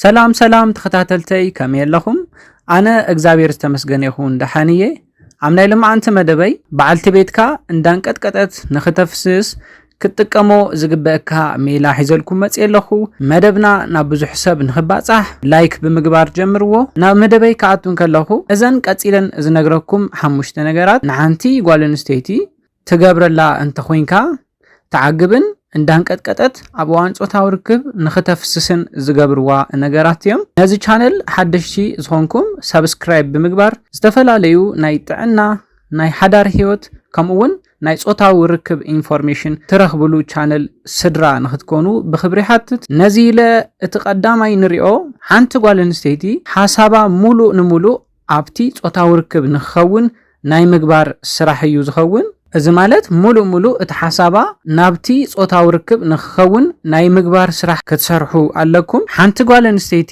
ሰላም ሰላም ተኸታተልተይ፣ ከመይ ኣለኹም? ኣነ እግዚኣብሔር ዝተመስገነ ይኹን ደሓን እየ። ኣብ ናይ ልማዓንቲ መደበይ በዓልቲ ቤትካ እንዳንቀጥቀጠት ንኽተፍስስ ክትጥቀሞ ዝግበእካ ሜላ ሒዘልኩም መፅየ ኣለኹ። መደብና ናብ ብዙሕ ሰብ ንኽባፃሕ ላይክ ብምግባር ጀምርዎ። ናብ መደበይ ክኣቱ እንከለኹ እዘን ቀፂለን ዝነግረኩም ሓሙሽተ ነገራት ንሓንቲ ጓል ኣንስተይቲ ትገብረላ እንተኾይንካ ትዓግብን እንዳንቀጥቀጠት ኣብ እዋን ጾታዊ ርክብ ንኽተፍስስን ዝገብርዋ ነገራት እዮም። ነዚ ቻነል ሓደሽቲ ዝኾንኩም ሳብስክራይብ ብምግባር ዝተፈላለዩ ናይ ጥዕና፣ ናይ ሓዳር ህይወት ከምኡ እውን ናይ ጾታዊ ርክብ ኢንፎርሜሽን ትረኽብሉ ቻነል ስድራ ንኽትኮኑ ብኽብሪ ሓትት። ነዚ ኢለ እቲ ቀዳማይ ንሪኦ ሓንቲ ጓል ኣንስተይቲ ሓሳባ ሙሉእ ንሙሉእ ኣብቲ ጾታዊ ርክብ ንክኸውን ናይ ምግባር ስራሕ እዩ ዝኸውን። እዚ ማለት ሙሉእ ሙሉእ እቲ ሓሳባ ናብቲ ጾታዊ ርክብ ንክኸውን ናይ ምግባር ስራሕ ክትሰርሑ ኣለኩም። ሓንቲ ጓል ኣንስተይቲ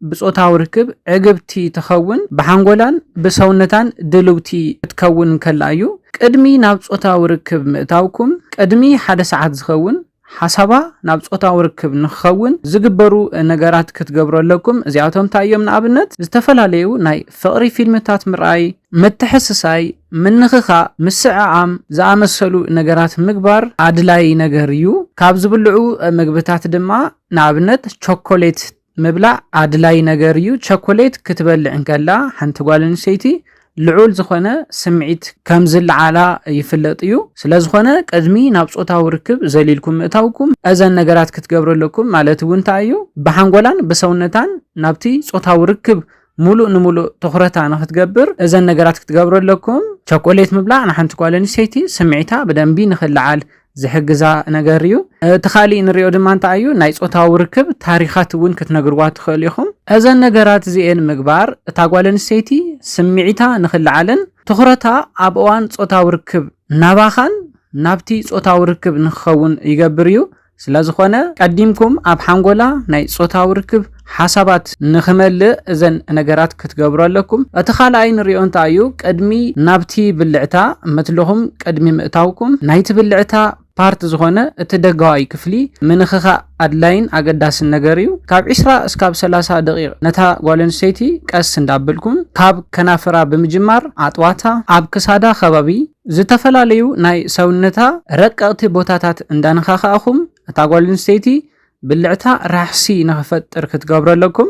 ብጾታዊ ርክብ ዕግብቲ ትኸውን፣ ብሓንጎላን ብሰውነታን ድልውቲ ክትከውን እንከላ እዩ። ቅድሚ ናብ ጾታዊ ርክብ ምእታውኩም ቅድሚ ሓደ ሰዓት ዝኸውን ሓሳባ ናብ ጾታዊ ርክብ ንክኸውን ዝግበሩ ነገራት ክትገብሩ ኣለኩም። እዚኣቶም እንታይ እዮም? ንኣብነት ዝተፈላለዩ ናይ ፍቕሪ ፊልምታት ምርኣይ፣ ምትሕስሳይ፣ ምንኽኻእ፣ ምስዕዓም ዝኣመሰሉ ነገራት ምግባር ኣድላይ ነገር እዩ። ካብ ዝብልዑ ምግብታት ድማ ንኣብነት ቸኮሌት ምብላዕ ኣድላይ ነገር እዩ። ቸኮሌት ክትበልዕ እንከላ ሓንቲ ጓል ኣንስተይቲ ልዑል ዝኾነ ስምዒት ከም ዝለዓላ ይፍለጥ እዩ። ስለ ዝኾነ ቅድሚ ናብ ጾታዊ ርክብ ዘሊልኩም ምእታውኩም እዘን ነገራት ክትገብሩ ኣለኩም። ማለት እውን እንታይ እዩ? ብሓንጎላን ብሰውነታን ናብቲ ጾታዊ ርክብ ሙሉእ ንሙሉእ ትኹረታ ንክትገብር እዘን ነገራት ክትገብሩ ኣለኩም። ቸኮሌት ምብላዕ ንሓንቲ ጓል ኣንስተይቲ ስምዒታ ብደንቢ ንክለዓል ዝሕግዛ ነገር እዩ። እቲ ካሊእ ንሪኦ ድማ እንታይ እዩ? ናይ ጾታዊ ርክብ ታሪኻት እውን ክትነግርዋ ትኽእሉ ኢኹም። እዘን ነገራት እዚኤን ምግባር እታ ጓል ኣንስተይቲ ስምዒታ ንክለዓልን ትኹረታ ኣብ እዋን ጾታዊ ርክብ ናባኻን ናብቲ ጾታዊ ርክብ ንክኸውን ይገብር እዩ። ስለ ዝኾነ ቀዲምኩም ኣብ ሓንጎላ ናይ ጾታዊ ርክብ ሓሳባት ንክመልእ እዘን ነገራት ክትገብሩ ኣለኩም። እቲ ካልኣይ ንሪኦ እንታይ እዩ? ቅድሚ ናብቲ ብልዕታ መትልኹም ቅድሚ ምእታውኩም ናይቲ ብልዕታ ፓርት ዝኾነ እቲ ደጋዋይ ክፍሊ ምንኽኻእ ኣድላይን ኣገዳስን ነገር እዩ። ካብ ዒስራ እስካብ ሰላሳ ደቂቕ ነታ ጓል ኣንስተይቲ ቀስ እንዳበልኩም ካብ ከናፍራ ብምጅማር ኣጥዋታ ኣብ ክሳዳ ከባቢ ዝተፈላለዩ ናይ ሰውነታ ረቀቕቲ ቦታታት እንዳነኻኻእኹም እታ ጓል ኣንስተይቲ ብልዕታ ራሕሲ ንኽፈጥር ክትገብሩ ኣለኩም።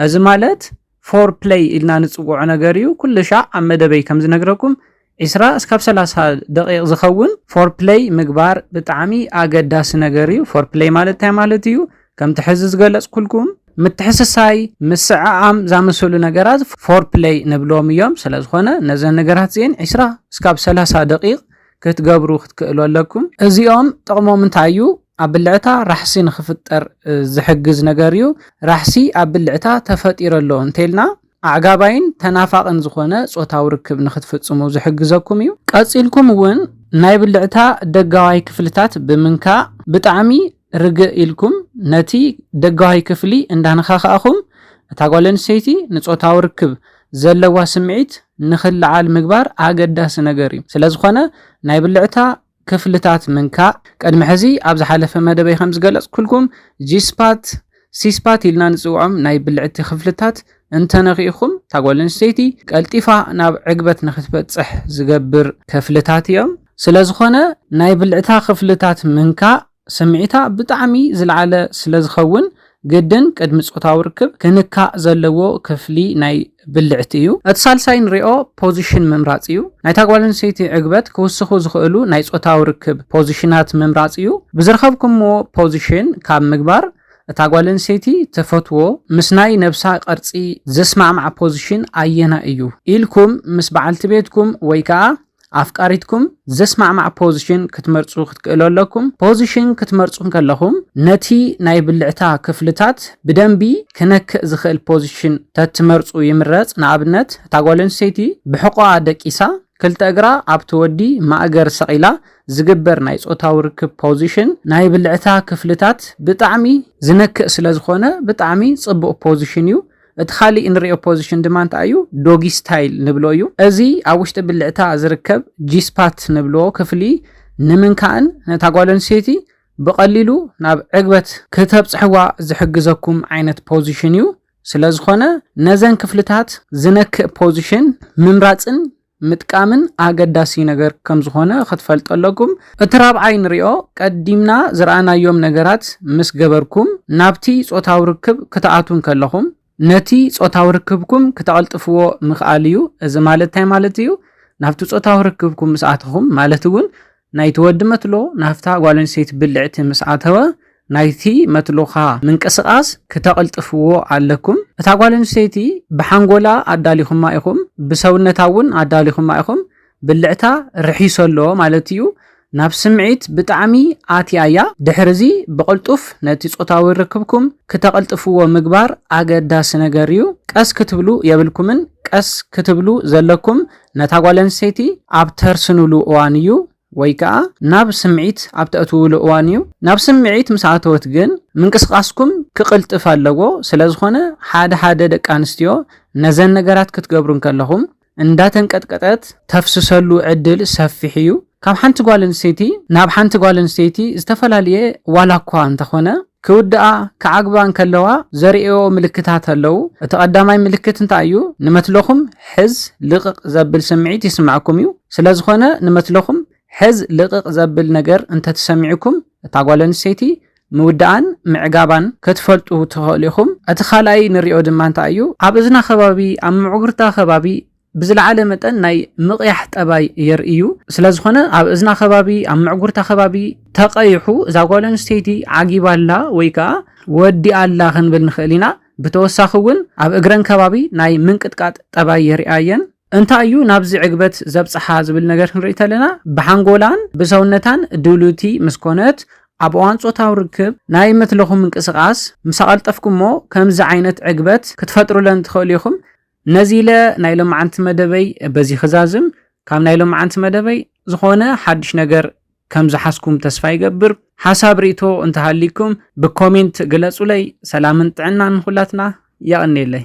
እዚ ማለት ፎር ፕለይ ኢልና ንጽውዖ ነገር እዩ። ኩሉ ሻዕ ኣብ መደበይ ከም ዝነግረኩም ዒስራ እስካብ ሰላሳ ደቂቕ ዝኸውን ፎር ፕለይ ምግባር ብጣዕሚ ኣገዳሲ ነገር እዩ። ፎር ፕለይ ማለት እንታይ ማለት እዩ? ከምቲ ሕዚ ዝገለጽኩልኩም ምትሕስሳይ፣ ምስዕዓም ዛመሰሉ ነገራት ፎር ፕለይ ንብሎም እዮም። ስለ ዝኾነ ነዘን ነገራት እዚኤን ዒስራ እስካብ ሰላሳ ደቂቕ ክትገብሩ ክትክእሉ ኣለኩም። እዚኦም ጥቕሞም እንታይ እዩ? ኣብ ብልዕታ ራሕሲ ንኽፍጠር ዝሕግዝ ነገር እዩ። ራሕሲ ኣብ ብልዕታ ተፈጢሩ ኣሎ እንተልና ኣዕጋባይን ተናፋቕን ዝኾነ ጾታዊ ርክብ ንኽትፍጽሙ ዝሕግዘኩም እዩ። ቀጺልኩም እውን ናይ ብልዕታ ደጋዋይ ክፍልታት ብምንካእ ብጣዕሚ ርግእ ኢልኩም ነቲ ደጋዋይ ክፍሊ እንዳነኻኻእኹም እታ ጓል ኣንስተይቲ ንጾታዊ ርክብ ዘለዋ ስምዒት ንኽለዓል ምግባር ኣገዳሲ ነገር እዩ። ስለ ዝኾነ ናይ ብልዕታ ክፍልታት ምንካእ ቅድሚ ሕዚ ኣብ ዝሓለፈ መደበይ ከም ዝገለጽኩልኩም ጂስፓት፣ ሲስፓት ኢልና ንጽውዖም ናይ ብልዕቲ ክፍልታት እንተነኺእኹም እታ ጓል ኣንስተይቲ ቀልጢፋ ናብ ዕግበት ንክትበጽሕ ዝገብር ክፍልታት እዮም። ስለ ዝኾነ ናይ ብልዕታ ክፍልታት ምንካእ ስምዒታ ብጣዕሚ ዝለዓለ ስለ ዝኸውን ግድን ቅድሚ ጾታዊ ርክብ ክንካእ ዘለዎ ክፍሊ ናይ ብልዕቲ እዩ። እቲ ሳልሳይ ንሪኦ ፖዚሽን ምምራጽ እዩ። ናይታ ጓል ኣንስተይቲ ዕግበት ክውስኹ ዝኽእሉ ናይ ጾታዊ ርክብ ፖዚሽናት ምምራጽ እዩ። ብዝረኸብኩምዎ ፖዚሽን ካብ ምግባር እታ ጓል ኣንስተይቲ ትፈትዎ ምስ ናይ ነብሳ ቅርጺ ዝስማዕማዕ ፖዚሽን ኣየናይ እዩ ኢልኩም ምስ በዓልቲ ቤትኩም ወይ ከኣ ኣፍቃሪትኩም ዘስማዕማዕ ፖዚሽን ክትመርጹ ክትክእሉ ኣለኩም። ፖዚሽን ክትመርጹ እንከለኹም ነቲ ናይ ብልዕታ ክፍልታት ብደንቢ ክነክእ ዝኽእል ፖዚሽን ተትመርጹ ይምረጽ። ንኣብነት እታ ጓል ኣንስተይቲ ብሕቖኣ ደቂሳ ክልተ እግራ ኣብቲ ወዲ ማእገር ሰቒላ ዝግበር ናይ ጾታዊ ርክብ ፖዚሽን ናይ ብልዕታ ክፍልታት ብጣዕሚ ዝነክእ ስለ ዝኾነ ብጣዕሚ ጽቡቕ ፖዚሽን እዩ። እቲ ካሊእ እንሪኦ ፖዚሽን ድማ እንታይ እዩ? ዶጊ ስታይል ንብሎ እዩ። እዚ ኣብ ውሽጢ ብልዕታ ዝርከብ ጂስፓት ንብሎ ክፍሊ ንምንካእን ነታ ጓል ኣንስተይቲ ብቐሊሉ ናብ ዕግበት ክተብጽሕዋ ዝሕግዘኩም ዓይነት ፖዚሽን እዩ። ስለ ዝኾነ ነዘን ክፍልታት ዝነክእ ፖዚሽን ምምራጽን ምጥቃምን ኣገዳሲ ነገር ከም ዝኾነ ክትፈልጡ ኣለኩም። እቲ ራብዓይ ንሪኦ፣ ቀዲምና ዝረኣናዮም ነገራት ምስ ገበርኩም ናብቲ ጾታዊ ርክብ ክትኣትዉ እንከለኹም ነቲ ጾታዊ ርክብኩም ክተቐልጥፍዎ ምኽኣል እዩ። እዚ ማለት እንታይ ማለት እዩ? ናብቲ ጾታዊ ርክብኩም ምስ ኣተኹም ማለት እውን ናይቲ ወዲ መትሎ ናብታ ጓል ኣንስተይቲ ብልዕቲ ምስ ኣተወ ናይቲ መትሎኻ ምንቅስቓስ ክተቕልጥፍዎ ኣለኩም። እታ ጓል ኣንስተይቲ ብሓንጎላ ኣዳሊኹማ ኢኹም፣ ብሰውነታ እውን ኣዳሊኹማ ኢኹም። ብልዕታ ርሒሱ ኣሎ ማለት እዩ። ናብ ስምዒት ብጣዕሚ ኣትያ እያ። ድሕሪ እዚ ብቕልጡፍ ነቲ ጾታዊ ርክብኩም ክተቕልጥፍዎ ምግባር ኣገዳሲ ነገር እዩ። ቀስ ክትብሉ የብልኩምን። ቀስ ክትብሉ ዘለኩም ነታ ጓል ኣንስተይቲ ኣብ ተርስንሉ እዋን እዩ፣ ወይ ከኣ ናብ ስምዒት ኣብ ተእትውሉ እዋን እዩ። ናብ ስምዒት ምስ ኣተወት ግን ምንቅስቓስኩም ክቕልጥፍ ኣለዎ። ስለ ዝኾነ ሓደ ሓደ ደቂ ኣንስትዮ ነዘን ነገራት ክትገብሩ እንከለኹም እንዳተንቀጥቀጠት ተፍስሰሉ ዕድል ሰፊሕ እዩ። ካብ ሓንቲ ጓል ኣንስተይቲ ናብ ሓንቲ ጓል ኣንስተይቲ ዝተፈላለየ ዋላ እኳ እንተኾነ ክውድኣ ክዓግባ እንከለዋ ዘርእዮ ምልክታት ኣለዉ። እቲ ቀዳማይ ምልክት እንታይ እዩ? ንመትለኹም ሕዝ ልቕቕ ዘብል ስምዒት ይስምዐኩም እዩ። ስለ ዝኾነ ንመትለኹም ሕዝ ልቕቕ ዘብል ነገር እንተተሰሚዕኩም እታ ጓል ኣንስተይቲ ምውዳኣን ምዕጋባን ክትፈልጡ ትኽእሉ ኢኹም። እቲ ካልኣይ ንሪኦ ድማ እንታይ እዩ? ኣብ እዝና ከባቢ፣ ኣብ ምዕጉርታ ከባቢ ብዝለዓለ መጠን ናይ ምቕያሕ ጠባይ የርእዩ። ስለ ዝኾነ ኣብ እዝና ከባቢ፣ ኣብ ምዕጉርታ ከባቢ ተቐይሑ እዛ ጓል ኣንስተይቲ ዓጊባ ኣላ ወይ ከኣ ወዲኣ ኣላ ክንብል ንኽእል ኢና። ብተወሳኺ እውን ኣብ እግረን ከባቢ ናይ ምንቅጥቃጥ ጠባይ የርእያ እየን። እንታይ እዩ ናብዚ ዕግበት ዘብጽሓ ዝብል ነገር ክንርኢ ተለና ብሓንጎላን ብሰውነታን ድሉቲ ምስ ኮነት ኣብ እዋን ጾታዊ ርክብ ናይ መትለኹም ምንቅስቓስ ምስ ኣቐልጠፍኩሞ ከምዚ ዓይነት ዕግበት ክትፈጥሩለን ትኽእሉ ኢኹም። ነዚ ኢለ ናይ ሎማዓንቲ መደበይ በዚ ክዛዝም። ካብ ናይ ሎማዓንቲ መደበይ ዝኾነ ሓድሽ ነገር ከም ዝሓዝኩም ተስፋ ይገብር። ሓሳብ ርእይቶ እንተሃሊኩም ብኮሜንት ግለጹለይ። ሰላምን ጥዕናን ንኹላትና። የቐንየለይ።